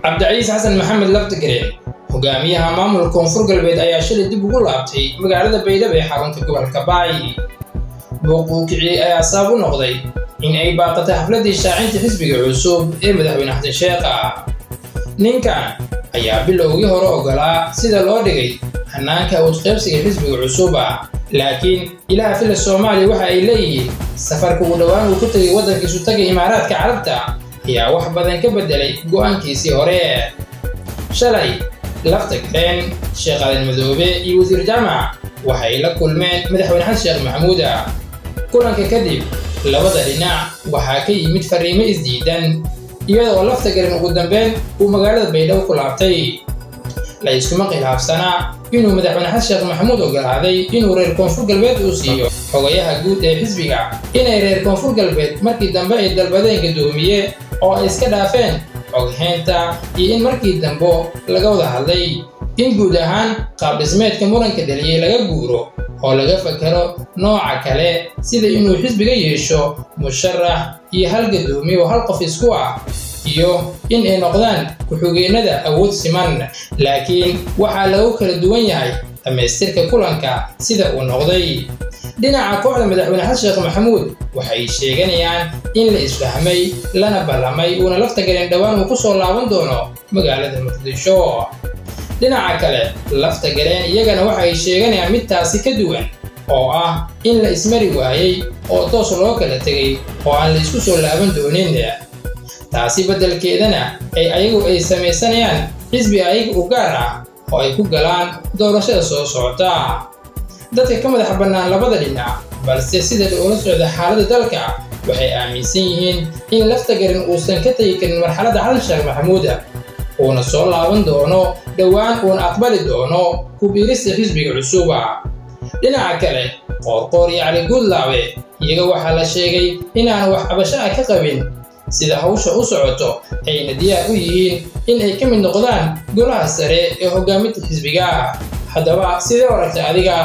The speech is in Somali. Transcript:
Cabdicasiis Xasan Maxamed Laftagareen, hogaamiyaha maamulka Koonfur Galbeed, ayaa shalay dib ugu laabtay magaalada Baydhabo ee xarunta gobolka Baay. Buuq uu kiciyey ayaa sabab u noqday in ay baaqatay xafladdii shaacinta xisbiga cusub ee madaxweyne Xasan Sheekha. Ninkan ayaa bilowgii hore ogolaa sida loo dhigay hannaanka awood qaybsiga xisbiga cusuba, laakiin ilaha Fila Soomaaliya waxa ay leeyihiin safarka uu dhowaan uu ku tegay waddanka Isutaga Imaaraadka Carabta ayaa wax badan ka beddelay go'aankiisii hore. Shalay Laftagareen, Sheekh Aadan Madoobe iyo Wasiir Jaamac waxay la kulmeen madaxweyne Xasan Sheekh Maxamuuda. Kulanka kadib labada dhinac waxaa ka yimid fariimo isdiidan, iyadoo Laftagareen ugu dambeyn uu magaalada Baydhabo ku laabtay. La iskuma khilaafsanaa inuu madaxweyne Xasan Sheekh Maxamuud ogolaaday inuu reer Koonfur Galbeed uu siiyo xogayaha guud ee xisbiga, inay reer Koonfur Galbeed markii dambe ay dalbadeen guddoomiye oo ay iska dhaafeen xoghaynta, iyo in markii dambe laga wada hadlay in guud ahaan qaab dhismeedka muranka dhaliyey laga guuro oo laga fakero nooca kale, sida inuu xisbiga yeesho musharax iyo hal guddoomiye oo hal qof isku ah, iyo in ay noqdaan ku-xigeennada awood siman. Laakiin waxaa lagu kala duwan yahay dhammaystirka kulanka sida uu noqday. Dhinaca kooxda madaxweyne Xasan Sheekh Maxamuud waxay sheeganayaan in la isfahmay lana ballamay, uuna Laftagareen dhowaan uu ku soo laaban doono magaalada Muqdisho. Dhinaca kale, Laftagareen iyagana waxay sheeganayaan mid taasi ka duwan, oo ah in la ismari waayey oo toos loo kala tegay oo aan la isku soo laaban doonin, taasi beddelkeedana ay ayagu ay samaysanayaan xisbi ayaga u gaar ah oo ay ku galaan doorashada soo socota. Dadka ka madax bannaan labada dhinac, balse sida ula socda xaaladda dalka, waxay aaminsan yihiin in Laftagareen uusan ka tegi karin marxaladda Xasan Sheekh Maxamuuda, uuna soo laaban doono dhowaan, uuna aqbali doono ku biirista xisbiga cusuba. Dhinaca kale, Qoorqoor iyo Cali Guudlaabe iyaga waxaa la sheegay inaan wax cabasho ah ka qabin sida hawsha u socoto, ayna diyaar u yihiin in ay ka mid noqdaan golaha sare ee hoggaaminta xisbiga. Haddaba, sidee aragta adiga?